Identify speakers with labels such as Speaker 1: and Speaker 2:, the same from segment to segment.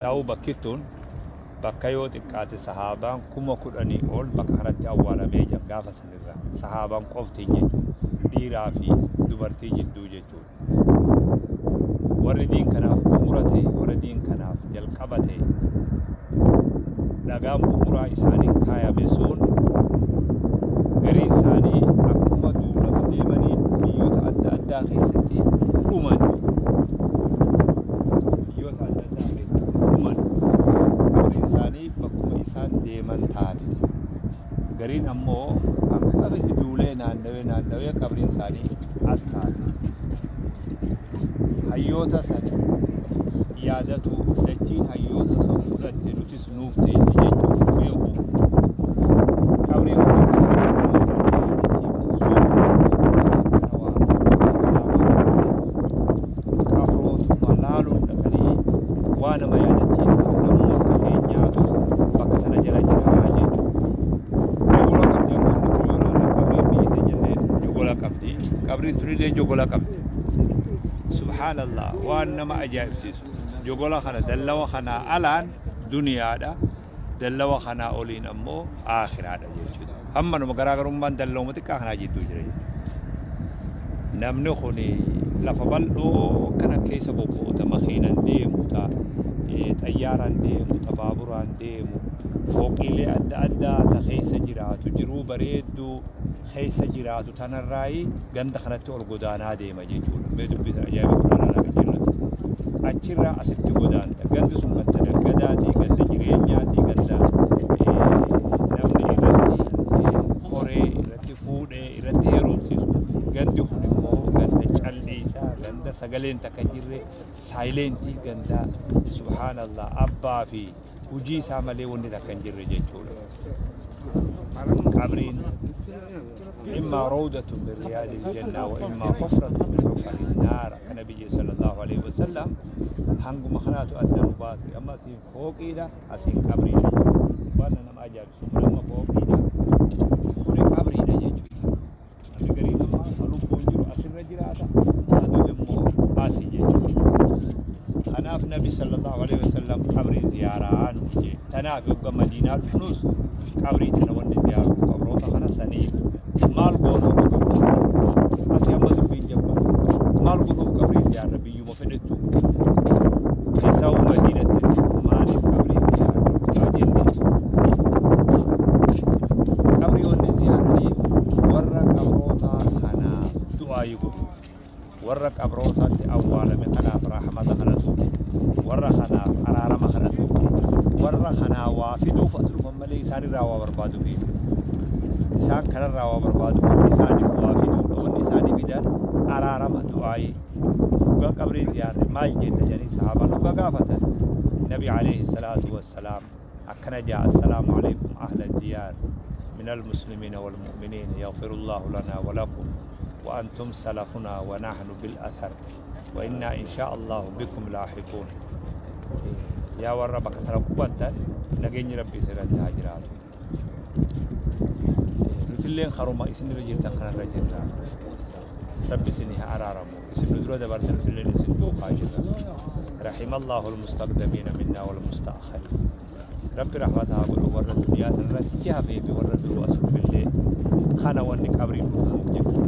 Speaker 1: Ta'uu bakki tun bakka yoo xiqqaate sahaabaan 10,000 ol bakka kanatti awwaalamee jira gaafa sanirra sahaabaan qofti jechuudha dhiiraa fi dubartii jidduu jechuudha. Warri diin kanaaf bu'uura ta'e warri diin kanaaf jalqaba ta'e dhagaan bu'uuraa isaaniin kaayame sun gariin isaanii akkuma duulaaf deemaniin biyyoota adda addaa keessatti dhuman. Biyyoota adda addaa keessatti dhuman. Qabriin isaanii bakkuma isaan deeman taate. Gariin ammoo akka fedhe duulee naannawee naannawee qabriin isaanii as taate. Hayyoota san yaadatu dachiin hayyoota san fudhatte nutis nuuf teessi jechuun beeku. Qabriin qabrootuma laaluun dhaqanii waa nama yaadachiisa namuma akka keenyaatu bakka sana jala jira jechuudha. Jogola qabdi ammoo nuti yoo ilaalan qabriin biyya teenya illee jogola qabdi qabriin tunillee jogola qabdi. Subhaanallah waan nama ajaa'ibsiisu jogola kana dallawa kanaa alaan duniyaadha dallawa kanaa oliin ammoo aakhiraadha jechuudha. Hammanuma garaagarummaan dallawuma xiqqaa kanaa jidduu jira jechuudha. Namni kun lafa bal'oo kana keessa bobba'u ta makiinan deemu ta xayyaaraan deemu ta baaburaan deemu fooqiilee adda addaa ta keessa jiraatu jiruu bareedduu keessa jiraatu tanarraayi ganda kanatti ol godaanaa deema jechuudha. Mee dubbisa ajaa'iba quraanaa lafa jirratti. Achirraa asitti godaanta. Gandi sun ganda naggadaati, ganda jireenyaati, ganda namni irratti horee, irratti fuudhee, irratti heerumsiisu. Gandi kun immoo ganda calliisaa, ganda sagaleen takka hin jirre, saayilentii ganda subhaanallah abbaa fi hujii isaa malee wanni takka hin jirre jechuudha. Qabriin immaa rawdatun min riyaadil jannaa wa immaa hufratun min hufarin naar akka nabiyyi sallallahu alaihi wasallam hanguma kanaatu adda nu baase. Amma asiin fooqiidha, asiin qabriidha. Waan nama ajaa'ibsu kun amma fooqiidha, kuni qabriidha jechuudha. Namni gariin amma ka lubbuun jiru asirra jiraata, aduu immoo asii jechuudha. Kanaaf Nabi sallallahu alaihi wasallam qabrii ziyaaraa nu jee. Tanaaf yogga Madiinaa dhufnus qabrii tana wanni ziyaaru qabroota kana saniif. Maal goona hogga qabroota asii amma dubbiin jabba. Maal godhuuf qabrii ziyaarra biyyuma fedhettu keessaa Madiinattis maaliif qabrii ziyaarra hoggaa jenne qabrii wanni ziyaaraniif warra qabroota kanaaf du'aayii godhu. Warra qabrootatti awwaalame kanaaf rahmata kadhatu, warra kanaaf araarama kadhatu, warra kanaa waa fiduuf as dhufan malee isaan irraa waa barbaaduuf isaan kanarraa waa barbaaduuf isaaniif waa fiduudha. Wanni isaanii fidan araarama du'aayii. Dhugaa qabrii ziyaarre maal jenna jedhanii sahaabaan dhugaa gaafatan Nabi alayhi salaatu wassalaam akkana jaa: assalaamu alaykum ahla diyaar min almuslimiina walmu'miniin yaghfirullahu lana wa lakum wa antum salafuna wa nahnu bil athar wa inna insha allahu bikum laahiquun. Yaa warra bakka tana qubattan nageenyi rabbii isin irratti haa jiraatu. Nutilleen karuma isin irra jirtan kanarra jirra. Rabbi isin haa araaramu. Isin nu dura dabartan nutilleen isin duukaa jirra. Rahima allahu almustaqdamiina minna walmustaakhirin. Rabbi rahmata haa godhu warra duniyaa tanarratti hafee fi warra duruu as dhufillee. Kana wanni qabriin dhufuuf jechuudha.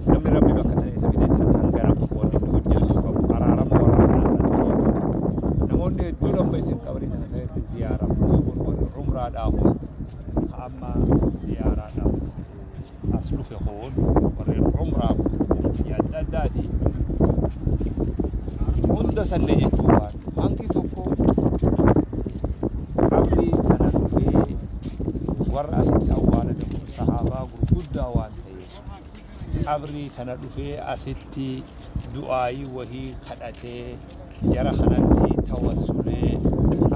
Speaker 1: Namni Rabbi bakka tana isa fide tan hangana qofa wanni inni hojjechuu qabu araarama warra kanaa kadhatu jechuudha. Namoonni hedduun amma isin qabrii tana keessatti ziyaaramtu kun warri umraadhaa kun ka amma ziyaaraadhaaf as dhufe kun warreen umraa kun biyya adda addaati. Hunda sanne jechuu waan hangi tokko qabrii tana dhufee warra asitti awwaalame kun sahaabaa gurguddaa waan ta'eef qabrii tana dhufee asitti du'aayii wahii kadhatee jara kanatti tawassulee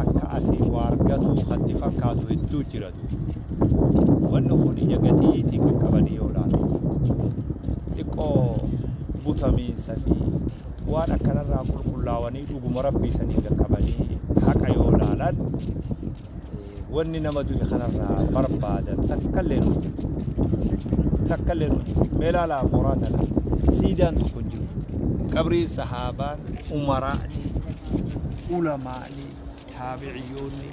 Speaker 1: akka asii waa argatu katti fakkaatu hedduu jiratu. Wanni kun ija gatiitiin qaqqabanii yoo ilaalan xiqqoo butamiinsa fi waan akkanarraa qulqullaawanii dhuguma rabbii sanii qaqqabanii haqa yoo ilaalan wanni nama du'e kanarraa barbaadan takkallee nu jiru. Takkallee nu jiru. Mee ilaalaa mooraa tana. Siidaan tokko hin jiru. Qabriin sahaabaan, umaraani, ulamaani, taabiciyyoonni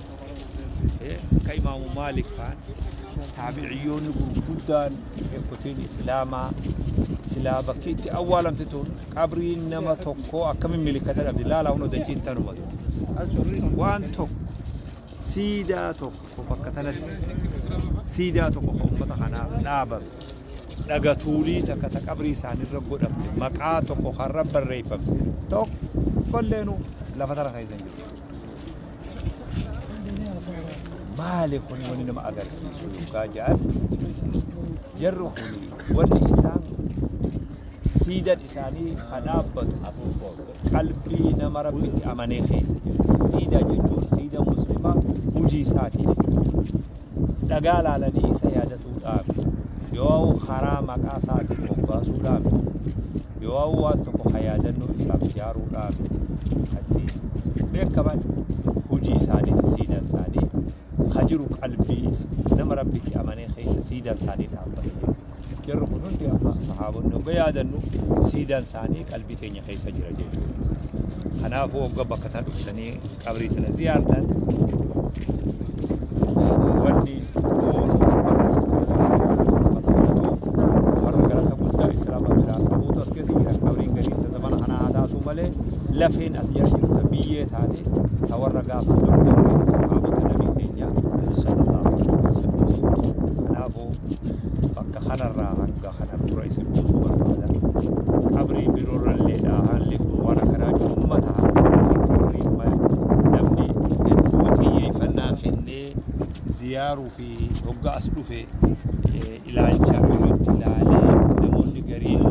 Speaker 1: akka Imaamu Maalik faan, taabiciyyoonni gurguddaan beekotiin Islaamaa silaa bakki itti awwaalamte tun qabriin nama tokkoo akkamiin milikkata dhabdi? Laalaa, hunoo dachiin tanuma tun. Waan tokko, siidaa tokko bakka tanatti, siidaa tokko kan uummata kanaaf dhaabame, dhagatuulii takka ta qabrii isaanirra godhamte, maqaa tokko karra barreeffame tokkolleenu lafa tana keessa hin jiru. Maali kun wanni nama agarsiisu yookaan jedhan, jarri kuni wanni isaan siidan isaanii ka dhaabbatu qalbii nama Rabbitti amanee keessa jiru. Siidaa jechuun siidaa Muslimaa hojii isaati jechuudha. Dhagaa laalanii isa yaadatuudhaaf yoo karaa maqaa isaatiin moggaasuudhaaf yoo waan tokko ka yaadannoo isaaf ijaaruudhaaf katti beekaman hojii isaaniiti. Siidaan isaanii ka jiru qalbii nama Rabbitti amanee keessa siidaan isaanii dhaabbate jechuudha. Jarri kun hundi amma sahaabonni hogga yaadannu siidaan isaanii qalbii teenya keessa jira jechuudha. Kanaafuu hogga bakka tan dhuftanii qabrii tana ziyaartan, wanni warra galata guddaa Islaama biraa qabuutu as keessa jira. Qabriin gariin ta zamana kanaa haa taatu malee, lafeen as jala jiru ta biyyee taate ta warra gaafa dur darbeeti, sahaabota Nabii keenya sallallahu alaihi wasallam. Kanaafuu bakka kanarraa hanga kana dura isin buusuu barbaada. Qabrii biroorralleedha, haalli kun waan akkanaa jiru ummata qabrii namni hedduu xiyyeeffannaa kennee ziyaaruu fi hogga as dhufe ilaalcha birootti ilaalee namoonni gariin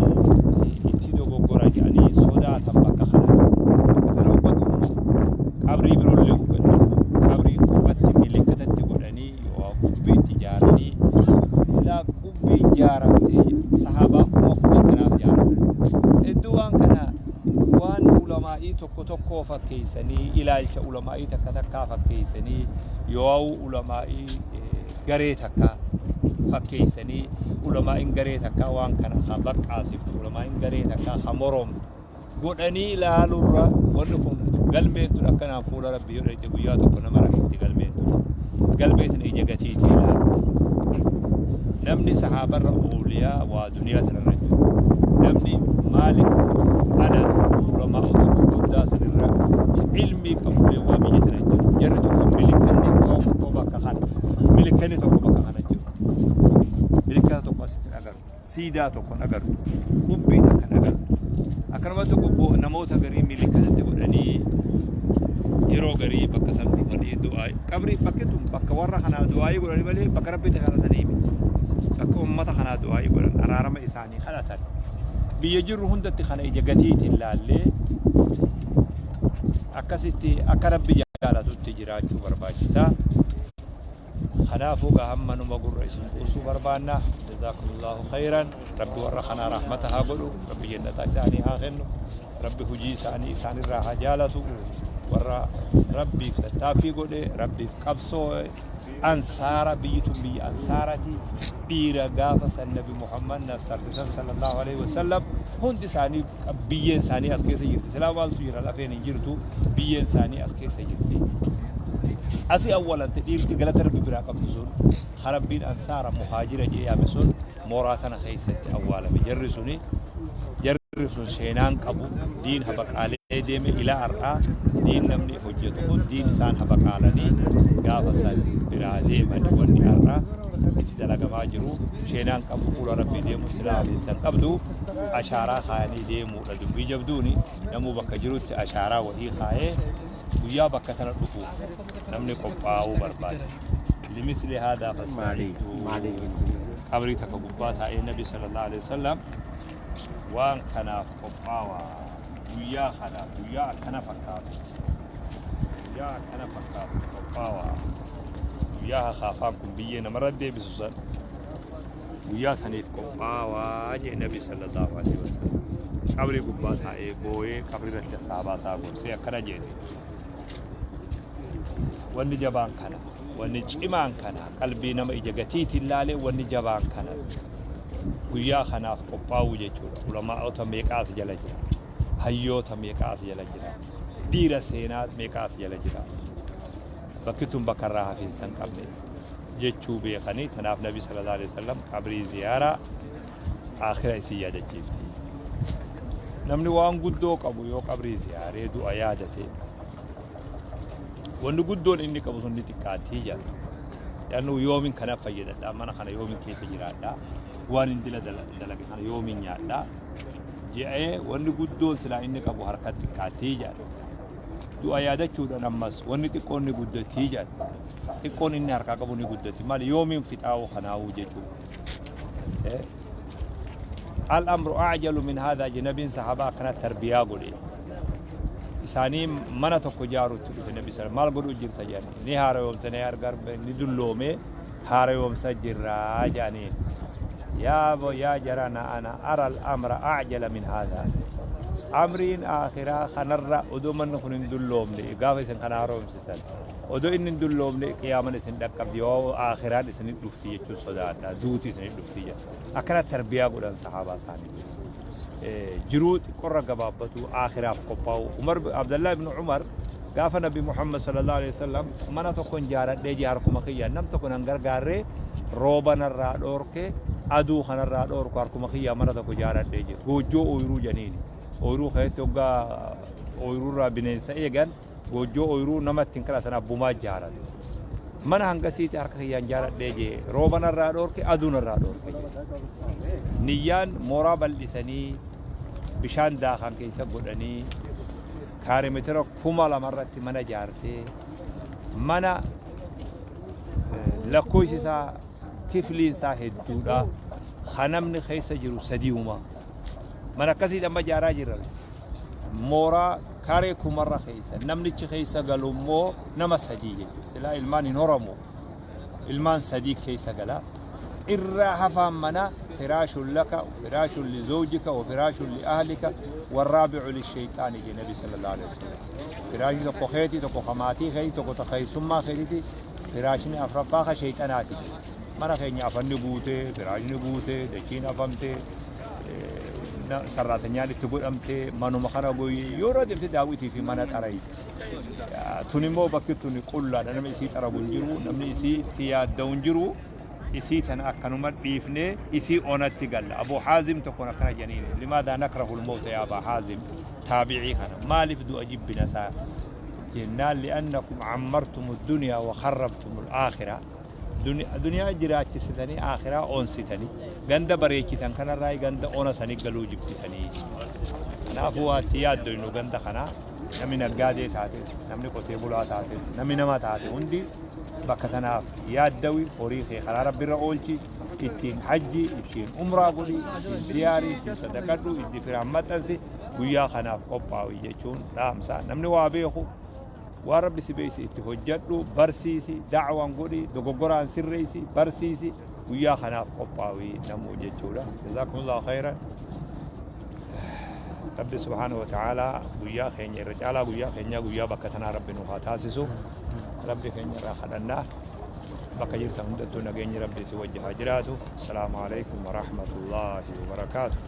Speaker 1: itti dogoggora jedhanii sodaatan. Bakka kana, bakka tana hogga dhufnu, qabrii biroollee hogga dhufnu, qabrii qubatti milikkatatti godhanii yoo qubbiitti ijaaranii, silaa qubbii ijaaramte sahaabaa 10,000 kanaaf ijaaramte. Hedduu waan kana waan ulamaa'ii tokko tokkoo fakkeessanii, ilaalcha ulamaa'ii takka takkaa fakkeessanii, yoo ulamaa'ii garee takka fakkeessanii, ulamaa'iin garee takkaa waan kana ha baqqaasiftu, ulamaa'iin garee takkaa ha moromtu godhanii ilaaluurra, wanni kun galmeen tun akkanaan fuula Rabbii yoo dhayxe guyyaa tokko nama rakkifti. Galmeen tun galmee tun ija gatiitii ilaalu. Namni sahaabarra ooliyaa waa duniyaa tanarra jiru, namni Maalik, Anas, ulamaa'ota gurguddaa sanirra ilmii qabullee waa biyya tana hin jiru. Jarri tokko milikkanni tokko bakka kana, milikkanni tokko bakka kana jiru, milikkata tokko asitti hin agartu, siidaa tokko hin agartu, qubbii takka hin agartu. Akkanumatti qubbo namoota garii milikkatatti godhanii yeroo garii bakka san dhufanii du'aa, qabrii bakki tun bakka warra kanaa du'aayii godhanii malee bakka Rabbitti kadhatanii miti. Bakka ummata kanaa du'aayii godhan, araarama isaanii kadhatan. Biyya jirru hundatti kana ija gatiitiin laallee akkasitti akka Rabbi jaalatutti jiraachuu barbaachisaa. Kanaafuu gaa hamma numa gurra isin buusuu barbaanna. Jazaakumullahu khayran. Rabbi warra kanaa rahmata haa godhu. Rabbi jannata isaanii haa kennu. Rabbi hujii isaanii isaanirraa haa jaalatu. Warra Rabbiif tattaaffii godhe, Rabbiif qabsoo, ansaara, biyyi tun biyya ansaarati. Dhiira gaafa san Nabi Muhammad nassartisan sallallahu alaihi wasallam hundi isaanii biyyeen isaanii as keessa jirti. Silaa maaltu jira? Lafeen hin jirtu, biyyeen isaanii as keessa jirti. Asii awwalante dhiirti galata Rabbi biraa qabdu sun, Rabbiin ansaara muhaajira jedhee yaame sun, mooraa tana keessatti awwaalame. Jarri suni, jarri sun seenaan qabu, diin habaqaalee deeme. Ilaa har'aa diin namni hojjetu kun diin isaan habaqaalanii gaafa san biraa deemani. Wanni har'aa itti dalagamaa jiru seenaan qabu. Fuula Rabbii deemu silaa san qabdu ashaaraa kaayanii deemuudha. Dubbii jabduuni namuu bakka jirutti ashaaraa wahii kaayee guyyaa bakka tana dhufu namni qophaa'uu barbaada. Limisli haadaa fasta'idduu. Qabrii takka gubbaa taa'ee Nabi sallallahu alaihi wasallam waan kanaaf qophaawaa, guyyaa kana, guyyaa akkana fakkaatu, guyyaa akkana fakkaatu qophaawaa, guyyaa hakaafaan kun biyyee namarra deebisu san, guyyaa saniif qophaawaa jee Nabi sallallahu alaihi wasallam. Qabrii gubbaa taa'ee booyee, qabrii irratti sahaabaa isaa gorsee akkana jedhe. Wanni jabaan kana, wanni cimaan kana, qalbii nama ija gatiitiin laalee wanni jabaan kana. Guyyaa kanaaf qophaa'uu jechuudha. Ulamaa'ota meeqaa as jala jira? Hayyoota meeqaa as jala jira? Dhiira seenaa meeqaa as jala jira? Bakki tun bakka irraa hafiinsa hin qabne jechuu beekanii tanaaf Nabi sallallahu alaihi wasallam qabrii ziyaaraa aakhira isin yaadachiifti. Namni waan guddoo qabu yoo qabrii ziyaaree du'a yaadate wanni guddoon inni qabu sun ni xiqqaatti jedha. Yaannu yoomin kana fayyadadha, mana kana yoomin keessa jiraadha, waan hin dila dalage kana yoomin nyaadha je'ee wanni guddoon silaa inni qabu harka xiqqaatti jedha. Du'a yaadachuudhaan ammas wanni xiqqoon ni guddatti jedha. Xiqqoon inni harkaa qabu ni guddatti. Maali yoomiin fixaa'uu kanaa'uu jechuudha. Al-amru a'jalu min haadhaa je nabiin sahaabaa akkana tarbiyaa godhe. Isaanii mana tokko jaarutti dhufe nabi sallam maal godhuu jirta jedhanii ni haarayoomsanii argarbe ni dulloome haarayoomsa jirraa jedhaniin. Yaa bo yaa jarana ana ara al-amra a'jala min haadhaa. Amriin aakhiraa kanarra odoo manni kun hin dulloomne gaafa isin kana haaromsitan odoo inni hin dulloomne qiyaaman isin dhaqqabdi yoo aakhiraan isin dhufti jechuun sodaadha duuti isin dhufti jedha. Akkana tarbiyaa godhan sahaabaa isaanii. Jiruu xiqqorra gabaabbatu aakhiraaf qophaa'u. Umar Abdallah ibn Umar gaafa Nabi Muhammad sallallahu alaihi wasallam mana tokko ijaaradhee jee harkuma kiyya nam tokko nan gargaarree rooba narraa dhoorke aduu kanarraa dhoorku harkuma kiyya mana tokko ijaaradhee jee goojjoo ooyiruu janiini. Ooyiruu keessatti hoggaa ooyiruurraa bineensa eegan goojjoo ooyiruu namatti hin kadhatan abbumaa ijaarate. Mana hangasiiti harka kiyyaan jaaladhee jee rooba narraa dhoorke aduu narraa dhoorke jee. Niyyaan mooraa bal'isanii bishaan daakan keessa godhanii kaarimeetira 2000 irratti mana ijaartee mana lakkoofsi isaa kifliin isaa hedduudha. Kan namni keessa jiru sadiuma. Mana akkasii amma ijaaraa jirra. Mooraa kaaree kumarra keessa namnichi keessa galu immoo nama sadii jechuudha. Silaa ilmaan hin horamu. Ilmaan sadii keessa gala. Irraa hafaan mana firaashun laka, firaashun li zawjika, wa firaashun li ahlika, warraabi'u li shayxaani jedhe Nabi sallallahu alaihi wasallam. Firaashni tokko keetii, tokko ka maatii keetii, tokko ta keessummaa keetiiti. Firaashni afraffaa ka shayxanaati. Mana keenya afanni guutee, firaashni guutee, dachiin afamtee, sarraatanyaan itti godhamtee manuma kana goyee yeroo deemte daawwitii fi mana xarayi. Tun immoo bakki tun qullaadha namni isii xaragu hin jiru namni isii itti yaadda'u hin jiru isii tana akkanuma dhiifnee isii onatti galla. Abu Haazim tokkoon akkana jedhaniin limaadaa nakrahu al-mawta yaa Abaa Haazim taabicii kana maaliif du'a jibbina isaa jennaan li'annakum cammartum ad-dunyaa wa kharrabtum al-aakhira. Duniyaa jiraachisitanii akhiraa onsitanii ganda bareechitan kanarraa ganda ona sanii galuu jibbitanii. Kanaafuu waa itti yaaddoynu ganda kanaa namni naggaadee taate namni qotee bulaa taate namni nama taate hundi bakka tanaaf yaaddawi horii kee karaa rabbirra oolchi ittiin hajji ittiin umraa godhi ittiin ziyaarii ittiin sadaqadhu itti firaan maxxansi guyyaa kanaaf qophaawi jechuun dhaamsa namni waa beeku waan rabbi si beeyse itti hojjadhu barsiisi da'waan godhi dogoggoraan sirreessi barsiisi guyyaa kanaaf qophaawi namuu jechuudha. Jazaakumullahu khayran. Rabbi subhaanahu wa ta'aalaa guyyaa keenya irra caalaa guyyaa keenyaa guyyaa bakka tanaa rabbi nu haa taasisu. Rabbi keenya irraa kadhannaa bakka jirtan hundattuu nageenyi rabbi si wajji haa jiraatu. Assalaamu alaikum wa rahmatullaahi wa barakaatuh.